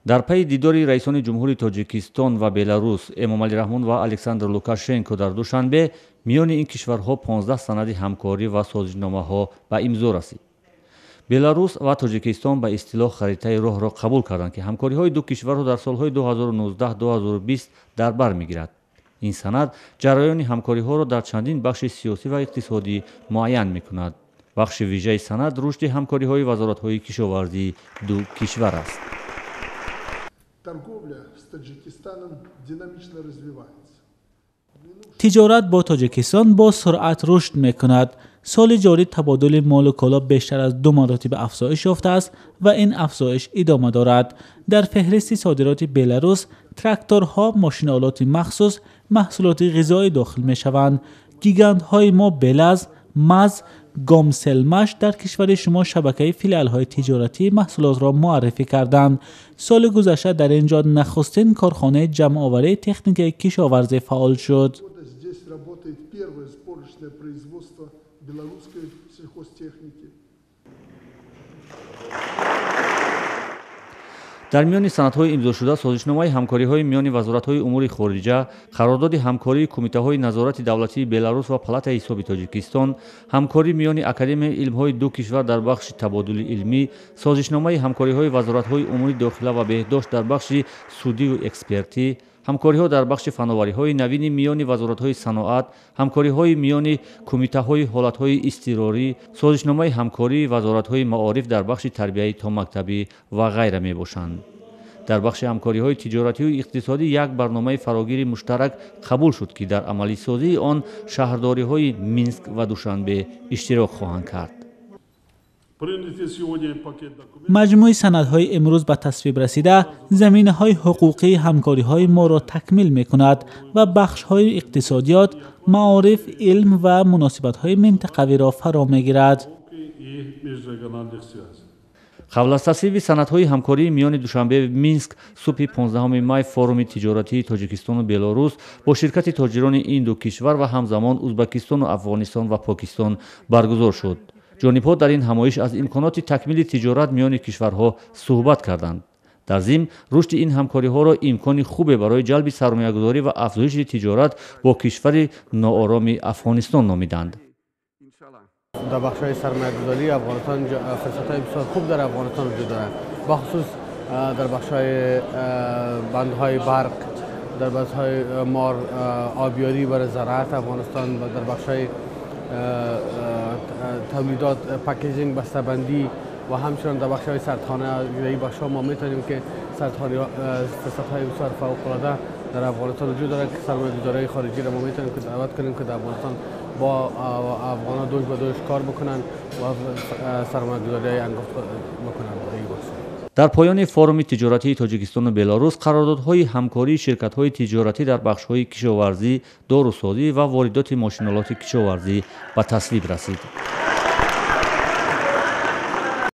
Дар пайи дидори раисони ҷумҳури Тоҷикистон ва Беларус Эмомалӣ Раҳмон ва Александр Лукашенко дар Душанбе миёни ин кишварҳо 15 санади ҳамкорӣ ва созишномаҳо ба имзо расид. Беларус ва Тоҷикистон ба истилоҳ харитаи роҳро қабул карданд, ки ҳамкориҳои ду кишварро дар солҳои 2019-2020 дар бар мегирад. Ин санад ҷараёни ҳамкориҳоро дар чандин бахши сиёсӣ ва иқтисодӣ муайян мекунад. Бахши вижаи санад рушди ҳамкориҳои вазоратҳои кишоварзии ду кишвар аст. Торговля с Таджикистаном динамично развивается. Тиҷорат бо Тоҷикистон бо суръат рушд мекунад. Соли ҷорӣ табодули молу коло бештар аз 2 маротиба афзоиш ёфтааст ва ин афзоиш идома дорад. Дар феҳристи содироти Беларус тракторҳо, мошинолоти махсус, маҳсулоти ғизоӣ дохил мешаванд. Гигантҳои мо Белаз, Маз, Гомселмаш дар кишвари шумо шабакаи филиалҳои тиҷоратии маҳсулотро муаррифӣ карданд. Соли гузашта дар ин ҷо нахустин корхонаи ҷамъоварии техникаи кишоварзӣ фаъол шуд. Здесь работает первое сборочное производство белорусской сельхозтехники. Дар миёни санадҳои имзошуда созишномаи ҳамкориҳои миёни вазоратҳои умури хориҷа, қарордоди ҳамкории кумитаҳои назорати давлатии Беларус ва Палатаи ҳисоби Тоҷикистон, ҳамкорӣ миёни Академияи илмҳои ду кишвар дар бахши табодули илмӣ, созишномаи ҳамкориҳои вазоратҳои умури дохила ва беҳдошт дар бахши судиву экспертӣ, ҳамкориҳо дар бахши фановариҳои навини миёни вазоратҳои саноат, ҳамкориҳои миёни кумитаҳои ҳолатҳои изтирорӣ, созишномаи ҳамкории вазоратҳои маориф дар бахши тарбияи томактабӣ ва ғайра мебошанд. Дар бахши ҳамкориҳои тиҷоратию иқтисодӣ як барномаи фарогири муштарак қабул шуд, ки дар амалисозии он шаҳрдориҳои Минск ва Душанбе иштирок хоҳанд кард. Маҷмӯи санадҳои имрӯз ба тасвиб расида заминаҳои ҳуқуқии ҳамкориҳои моро такмил мекунад ва бахшҳои иқтисодиёт, маориф, илм ва муносибатҳои минтақавиро фаро мегирад. Қабл аз тасвиби санадҳои ҳамкории миёни Душанбе Минск субҳи 15 май форуми тиҷоратии Тоҷикистону Беларус бо ширкати тоҷирони ин ду кишвар ва ҳамзамон Узбакистону Афғонистон ва Покистон баргузор шуд. Ҷонибҳо дар ин ҳамоиш аз имконоти такмили тиҷорат миёни кишварҳо суҳбат карданд. Дар зимн рушди ин ҳамкориҳоро имкони хубе барои ҷалби сармоягузорӣ ва афзоиши тиҷорат бо кишвари ноороми Афғонистон номиданд. Дар бахшҳои сармоягузории Афғонистон фурсатҳои бисёр хуб дар Афғонистон вуҷуд дорад, бахусус дар бахшҳои бандҳои барқ, дар бахшҳои мор обиёрӣ барои зираат Афғонистон ва дар бахшҳои тавлидот, packaging, бастабандӣ ва ҳамчунин дар бахшҳои сардхона. Дар ин бахшҳо мо метавонем ки фурсатҳои бисёр фавқулода дар Афғонистон вуҷуд дорад, ки сармоягузориҳои хориҷиро мо метавонем ки даъват кунем, ки дар Афғонистон бо афғонҳо дӯш ба дӯш кор бикунанд ва сармоягузориҳои ангуфт бикунанд дар ин бахш. Дар поёни форуми тиҷоратии Тоҷикистону Беларус қарордодҳои ҳамкории ширкатҳои тиҷоратӣ дар бахшҳои кишоварзӣ, дорусозӣ ва воридоти мошинолоти кишоварзӣ ба тасвиб расид.